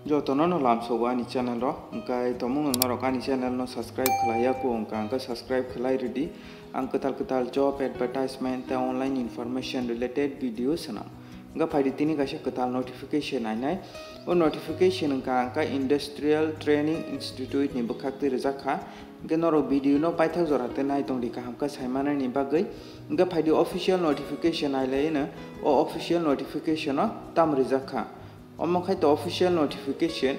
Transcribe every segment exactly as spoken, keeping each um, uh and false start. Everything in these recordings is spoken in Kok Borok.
Jotono no lamsogo ani channel o, hwnkhe tomungno norok ani channel no subscribe khlai ya kho wngkha, hwnkhe subscribe khlai rwdi. Ang kwtal kwtal job advertisement tei online information related video swnam. Hwnkhe phaidi tini kaisa kwtal notification nainai. O notification wngkha hwnkhe Industrial Training Institute ni bwkhak twi rwjak kha. Hwnkhe norok video no paithak jora tei nai tongdi kaham khe saimanani bagwi. Hwnkhe phaidi official notification nailai no, o official notification o tam rijak kha. Omo khai to official notification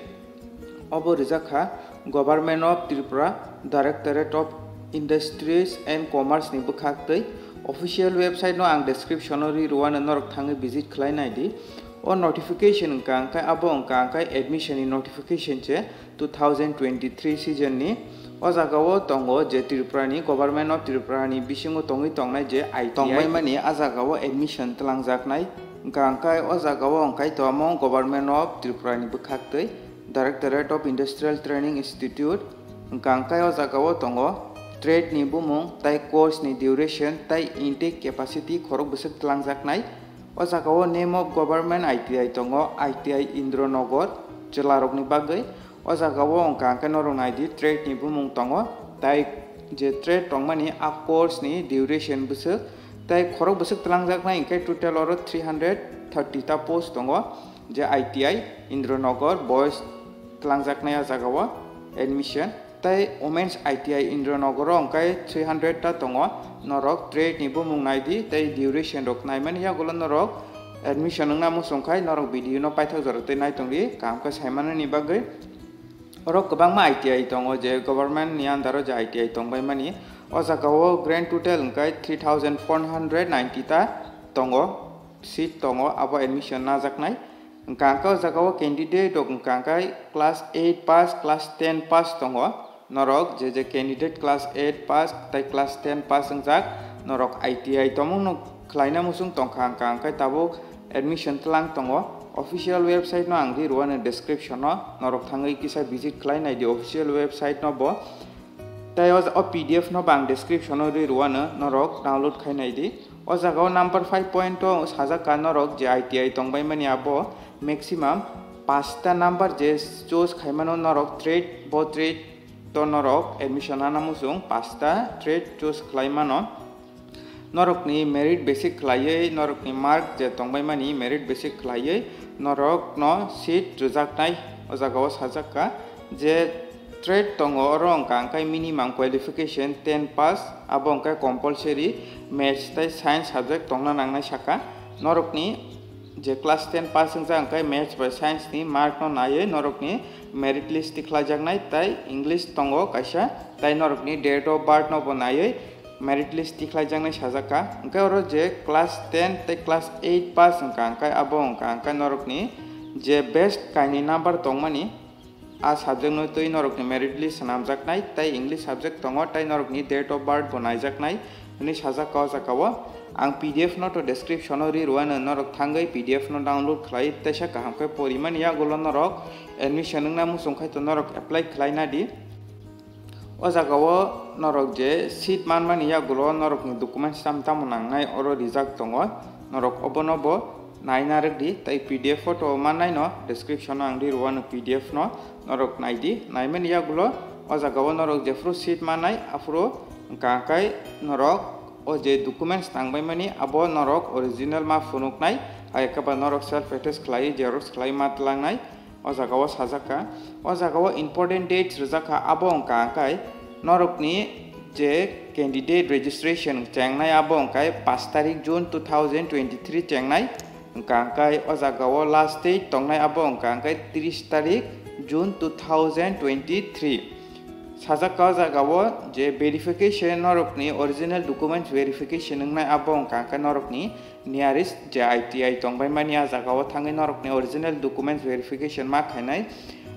obo rijak kha Government of Tripura, Directorate of Industries and Commerce ni bwkhak twi. Official website no ang description o ri rwano, norok thangwi visit khlai nai di. O notification wngkha hwnkhe abo wngkha hwnkhe admission ni notification se two thousand twenty-three season ni. O jaga o tongo je Tripura ni, Government of Tripura ni bisingo tongwi tongnai je I T I tongbaimani, a jaga o admission twlangjaknai. Hwnkha hwnkhe o jaga o hwnkhe to omo Government of Tripura ni bwkhak twi Directorate of Industrial Training Institute. Hwnkha hwnkhe o jaga o tongo trade ni bumung tei course ni duration tei intake capacity khorok bwswk twlangjaknai. O jaga o name of government I T I tongo, I T I Indranagar, chwlarokni bagwi. O jaga o wngkha hwnkhe norok nai di, trade ni bumung tongo, tei je trade tongmani a course ni duration bwswk, tei khorok bwswk twlangjaknai hwnkhe total oro three hundred thirty ta post tongo, je I T I Indranagar boys twlangjaknai a jaga o admission. Tei Women's I T I Indranagar o hwnkhe three hundred ta tongo, norok trade ni bumung nai di tei duration rok naimani yagulo norok admission wngna muchung khai norok video no paithak jora tei nai tong di kaham khe saimanani bagwi. Oro kwbangma I T I tongo je government ni under o je I T I tongbaimani. O jaga o grand total hwnkhe three thousand four hundred ninety ta tongo, seat tongo, abo admission najaknai. Hwnkha hwnkhe o jaga o candidate rok hwnkha hwnkhe class eight pass, class ten pass tongo. Norok je je candidate class eight pass tei class ten pass wngjak, norok I T I tomungno khlaina muchung tongkha hwnkha hwnkhe tabuk admission twlang tongo. Official website no ang ri rwano description o, norok thangwi kisa visit khlai nai di official website no bo. Tei o, o P D F no bo ang description o ri rwano, norok download khai nai di. O jaga o number five point o sajak kha norok je I T I tongbaimani abo maximum pasta number je choose khaimano norok trade, bo trade to norok admission ana muchung pasta trade choose khlai mano. Norokni merit basic khlaiwi, norokni mark je tongbaimani merit basic khlaiwi norokno seat rwjaknai o jaga o sajak kha. Je trade tongo, oro wngkha hwnkhe minimum qualification ten pass, abo wngkha compulsory maths tei science subject tongna nangnai sakha. Norokni je class ten pass wngjak hwnkhe maths bai science ni mark no naiwi norokni merit list tikhlaijaknai tei English tongo kaisa, tei norokni date of birth no bo naiwi merit list tikhlaijaknai sajak kha. Hwnkhe oro je class ten tei class eight pass wngkha hwnkhe abo wngkha hwnkhe norokni je best kainwi number tongmani, a subject no twi norokni merit list swnamjaknai tei English subject tongo tei norokni date of birth bo naijaknai hwnwi sajak kha o jaga o. Ang P D F no to description o ri rwano, norok thangwi P D F no download khlai teisa kaham khe porimani yagulo norok admission wngna muchung khai to norok apply khlai na di. O jaga o norok je seat manmani yagulo norokni documents tam tamo nangnai oro rijak tongo, norok obono bo naina rwk di, tei P D F photo mannai no description o ang ri rwano P D F no, norok nai di. Naimani yagulo o jaga o norok jephuru seat mannai aphuru hwnkha hwnkhe norok o je documents tangbaimani abo norok original ma phunuknai, hai khe ba norok self attest khlai xerox khlai ma tlangnai. O jaga o sajak kha, o jaga o important dates rijak kha, abo wngkha hwnkhe norokni je candidate registration chengnai abo wngkha paanch tarik June two thousand twenty-three chengnai, wngkha hwnkhe o jaga o last date tongnai abo wngkha hwnkhe tris tarik June two thousand twenty-three. Sajak kha o jaga o je verification norokni original documents verification wngnai abo wngkha hwnkhe norokni nearest je I T I tongbaimani a jaga o thangwi norokni original documents verification ma khainai.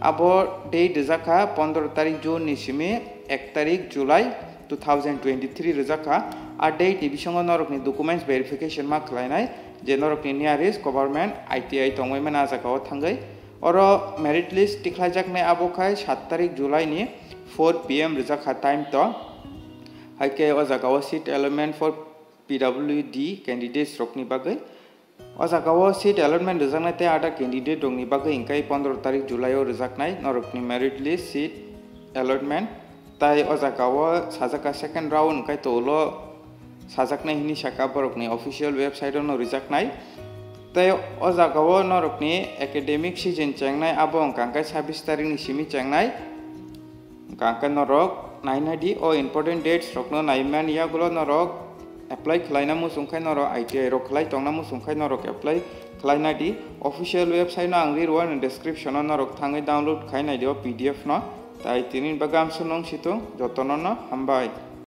Abo date rijak kha pondro tarik June ni simi ek tarik July two thousand twenty-three rijak kha. A date ni bisingo norokni documents verification ma khlainai je norokni nearest government I T I tongbaimani a jaga o thangwi. Oro merit list tikhlaijaknai abo khai saat tarik July ni four P M rijak kha time to. Hai khe o jaga o seat allotment for P W D candidates rokni bagwi. O jaga o seat allotment rwjaknai tei other candidate rokni bagwi hwnkhe pondro tarik July o rwjaknai norokni merit list seat allotment. Tai o jaga o sajak kha second round hwnkhe to ulo sajaknai hinwi sakha borokni official website o no rwjaknai. Tai o jaga o norokni academic season chengnai abo wngkha hwnkhe sabis tarikni simi chengnai. Hwnkha hwnkhe norok naina di o important dates rokno naimani yagulo norok apply khlaina muchung khe norok I T I rok khlai tongna muchung khe norok apply khlaina di. Official website no ang ri rwo ani description o norok thangwi download khai nai di o P D F no. Tai tini bagwi amsuk nung situng jotono no hambai.